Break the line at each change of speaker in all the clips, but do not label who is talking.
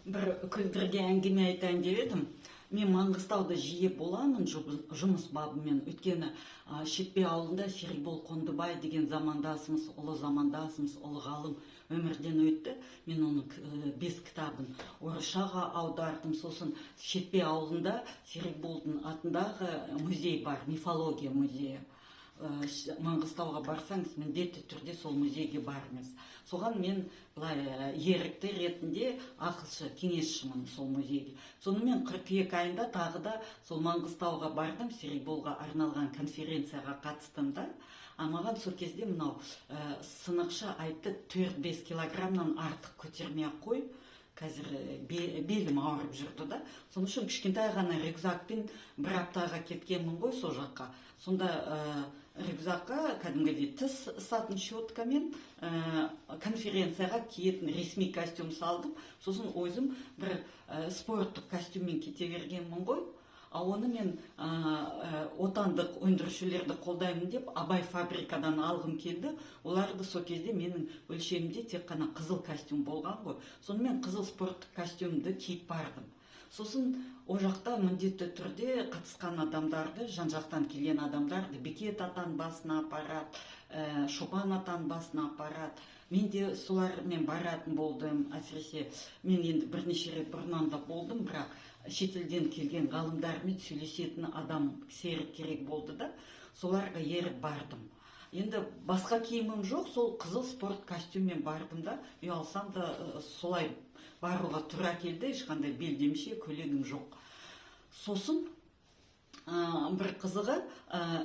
Бір күлдіргі әңгіме айтайын деп едім. Мен Маңғыстауда жиі боламын жұмыс бабымен, өйткені Шетпе ауылында Серікбол Қондыбай деген замандасымыз, ұлы замандасымыз, ұлы ғалым өмірден өтті. Мен оның бес кітабын орысшаға аудардым. Сосын Шетпе ауылында Серікболдың атындағы музей бар, мифология музейі. Маңғыстауға барсаңыз, міндетті түрде сол музейге барыңыз. Соған мен былай ерікті ретінде ақылшы, кеңесшімін сол музейге. Сонымен, қыркүйек айында тағы да сол Маңғыстауға бардым, Серікболға арналған конференцияға қатыстым да. А маған сол кезде мынау сынықшы айтты: 4-5 килограммнан артық көтермей ақ қой қазір, белім ауырып жүрді да. Сол үшін кішкентай ғана рюкзакпен бір аптаға кеткенмін ғой сол жаққа. Сонда рюкзакқа кәдімгідей тіс ысатын щеткамен, конференцияға киетін ресми костюм салдым. Сосын өзім бір спорттық костюммен кете бергенмін ғой. А оны мен отандық өндірушілерді қолдаймын деп Абай фабрикадан алғым келді оларды. Сол кезде менің өлшемімде тек қана қызыл костюм болған ғой. Сонымен, қызыл спорттық костюмді киіп бардым. Сосын ол жақта міндетті түрде қатысқан адамдарды, жан жақтан келген адамдарды Бекет атаның басына апарады, Шопан атаның басына апарады. Мен де солармен баратын болдым. Әсіресе мен енді бірнеше рет бұрыннан да болдым, бірақ шетелден келген ғалымдармен сөйлесетін адам, серік керек болды да, соларға еріп бардым. Енді басқа киімім жоқ, сол қызыл спорт костюммен бардым да. Ұялсам да, солай баруға тура келді, ешқандай белдемше, көйлегім жоқ. Сосын бір қызығы,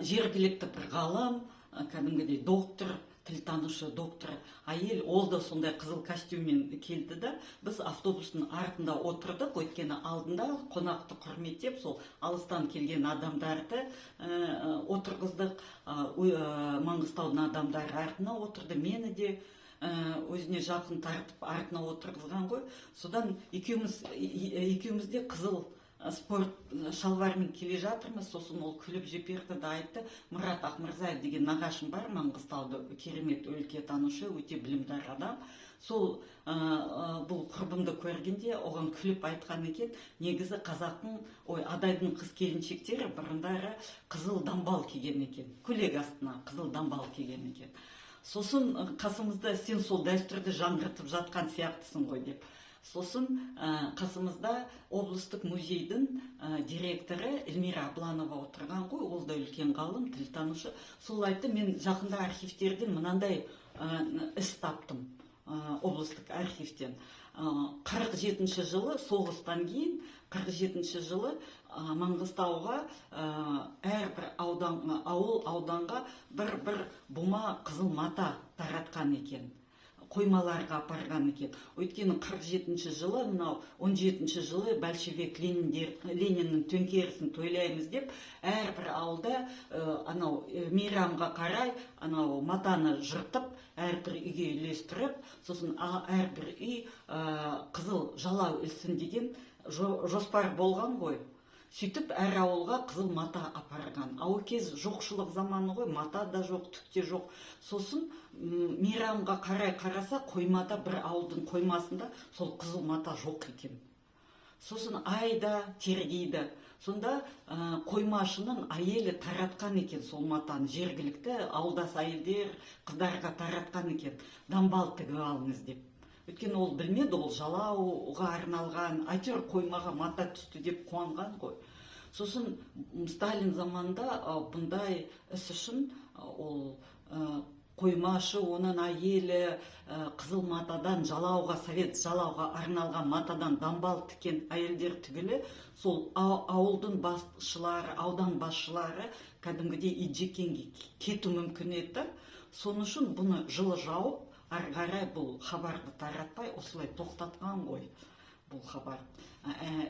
жергілікті бір ғалым, кәдімгідей доктор, тілтанушы доктор әйел, ол да сондай қызыл костюммен келді да. Біз автобустың артында отырдық, өйткені алдында қонақты құрметтеп, сол алыстан келген адамдарды отырғыздық. Маңғыстаудың адамдары артына отырды, мені де өзіне жақын тартып, артына отырғызған ғой. Содан екеуміз де қызыл спорт шалбармен келе жатырмыз. Сосын ол күліп жіберді да айтты: Мұрат Ақмырзаев деген нағашым бар Маңғыстауда, керемет өлкетанушы, өте білімдар адам. Сол бұл құрбымды көргенде оған күліп айтқан екен: негізі қазақтың, ой, адайдың қыз келіншектері бұрындары қызыл дамбал киген екен, көйлек астына қызыл дамбал киген екен. Сосын қасымызда: «Сен сол дәстүрді жаңғыртып жатқан сияқтысың ғой», – деп. Сосын қасымызда облыстық музейдің директоры Эльмира Абланова отырған ғой, ол да үлкен ғалым, тілтанушы. Сол айтты: «Мен жақында архивтерден мынандай іс таптым, облыстық архивтен. 47-жылы, соғыстан кейін 47-жылы Маңғыстауға әрбір аудан, ауыл, ауданға бір бір бума қызыл мата таратқан екен, қоймаларға апарған екен. Өйткені 47-жылы, мынау 17-жылы большевик Лениндер, Лениннің төңкерісін тойлаймыз деп, әрбір ауылда анау мейрамға қарай анау матаны жыртып, әрбір үйге үлестіріп, сосын әрбір үй қызыл жалау ілсін деген жоспар болған ғой. Сөйтіп әр ауылға қызыл мата апарған. А ол кез жоқшылық заманы ғой, мата да жоқ, түк те жоқ. Сосын мейрамға қарай қараса, қоймада, бір ауылдың қоймасында сол қызыл мата жоқ екен. Сосын айда тергейді. Сонда қоймашының әйелі таратқан екен сол матаны, жергілікті ауылдас әйелдер, қыздарға таратқан екен, дамбал тігіп алыңыз деп. Өйткені ол білмеді, ол жалауға арналған, әйтеуір қоймаға мата түсті деп қуанған ғой. Сосын Сталин заманында бұндай іс үшін ол қоймашы, оның әйелі, қызыл матадан жалауға, совет жалауға арналған матадан дамбал тіккен әйелдер түгілі, сол ауылдың басшылары, аудан басшылары кәдімгідей итжеккенге кету мүмкін еді да. Сол үшін бұны жылы жауып, ары қарай бұл хабарды таратпай, осылай тоқтатқан ғой бұл хабар.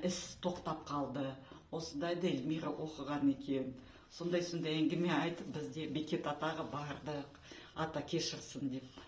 Іс тоқтап қалды. Осындайды Эльмира оқыған екен. Сондай сондай әңгіме айтып, біз де Бекет атаға бардық, ата кешірсін деп.